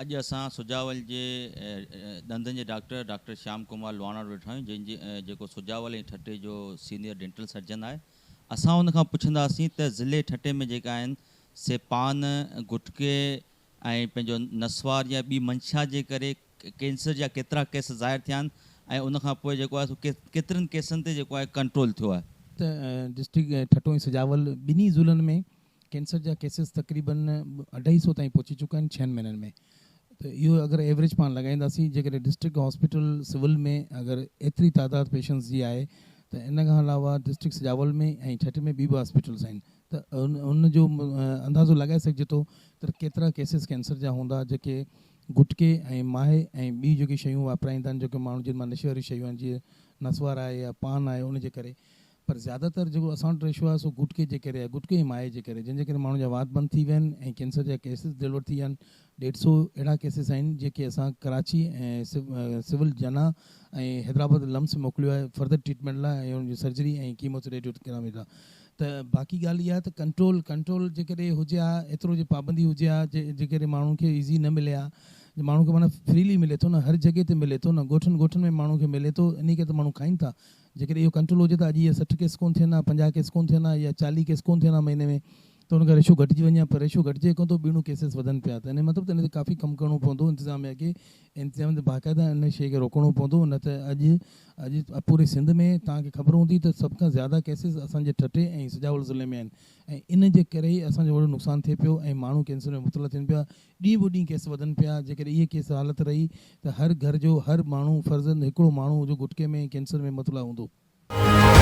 اڄ اسان سجاول جي ڏندن جي ڊاڪٽر ڊاڪٽر شيام ڪمار لواڻا وٽ ويٺا آهيون جنهن جي جيڪو سجاول ۽ ٺٽي جو سينيئر ڊينٽل سرجن آهي اسان ان کان پڇنداسين ته ضلعي ٺٽي ۾ جيڪا آهن سي پان گٽڪي ۽ پنهنجو نسوار يا ٻي منشا جي ڪري ڪينسر جا ڪيترا ڪيس ظاهر ٿيا آهن ۽ ان کان پوء جيڪو آهي سو ڪيترن ڪيسن تي جيڪو آهي ڪنٽرول ٿيو آهي. ته ڊسٽرڪٽ ٺٽو ۽ سجاول ٻنهي ضلعن ۾ ڪينسر جا ڪيسز تقريبن اڍائي سو تائين پهچي چڪا آهن ڇهن مهينن ۾ ته اهو اگر ايوريج پاڻ لڳائينداسين جيڪڏهن ڊسٽرڪٽ هاسپيٽل سول ۾ اگر ايتري تعداد پيشنٽس جي آهي ته ان کان علاوه ڊسٽرڪٽ سجاول ۾ ۽ ٺٽي ۾ ٻي به هاسپيٽلس آهن ته ان جو اندازو لڳائي سگهجي ٿو ته ڪيترا ڪيسز ڪينسر جا هوندا جيڪي گٽڪي ۽ ماهي ۽ ٻيون جيڪي شيون واپرائيندا آهن جيڪي ماڻهو جن مان نشي واريون شيون آهن جيئن نسوار آهي يا پان آهي ان جي ڪري پر زياده تر جيڪو اسان وٽ ريشو آهي سو گٽڪي جي ڪري آهي گٽڪي ۽ ماهي جي ڪري جنهن جي ڪري ماڻهن جا وات بند ٿي ويا آهن ۽ ڪينسر جا ڪيسز ڊليور ٿي ويا آهن ڏيڍ سو اهڙا ڪيسز آهن جيڪي اسان ڪراچي ۽ سول جناح ۽ حيدرآباد لمس ۾ موڪليو آهي فردر ٽريٽمينٽ لاء ۽ ان جي سرجري ۽ ڪيمو ريڊيو لاء ته باقي ڳالهه اها ته ڪنٽرول ڪنٽرول جيڪڏهن هجي ها ايترو جي پابندي هجي ها جيڪڏهن ماڻهن کي ايزي نه ملي ها ماڻهن کي معنيٰ فريلي ملي ٿو نه هر جڳهه تي ملي ٿو نه ڳوٺن ڳوٺن ۾ ماڻهن کي ملي ٿو انهي ڪري ته ماڻهو کائين ٿا جيڪڏهن اهو ڪنٽرول هجي ته اڄ اهي 60 ڪيس ڪونه ٿين ها 50 ڪيس ڪونه ٿين ها يا 40 ڪيس ڪونه ٿين ها مهيني ۾ ته ان کان ريشو گهٽجي وڃي ها پر ريشو گهٽجي ڪونه ٿو ٻيڻو ڪيسز وڌن پيا ته ان جو مطلب ته ان تي ڪافي ڪم ڪرڻو پوندو انتظاميا کي انتظاميا تي باقاعده ان شيء کي روڪڻو پوندو نه ته اڄ اڄ پوري سنڌ ۾ توهان کي خبر هوندي ته سڀ کان زياده ڪيسز اسان جي ٺٽي ۽ سجاول ضلعي ۾ آهن ۽ ان جي ڪري ئي اسان جو وڏو نقصان ٿئي پيو ۽ ماڻهو ڪينسر ۾ مبتلا ٿين پيا ڏينهن به ڏينهن ڪيس وڌن پيا جيڪڏهن اهي ڪيس حالت رهي ته هر گهر جو هر ماڻهو فرضن هڪڙو ماڻهو جو گٽڪي ۾ ۽ ڪينسر ۾ مبتلا هوندو.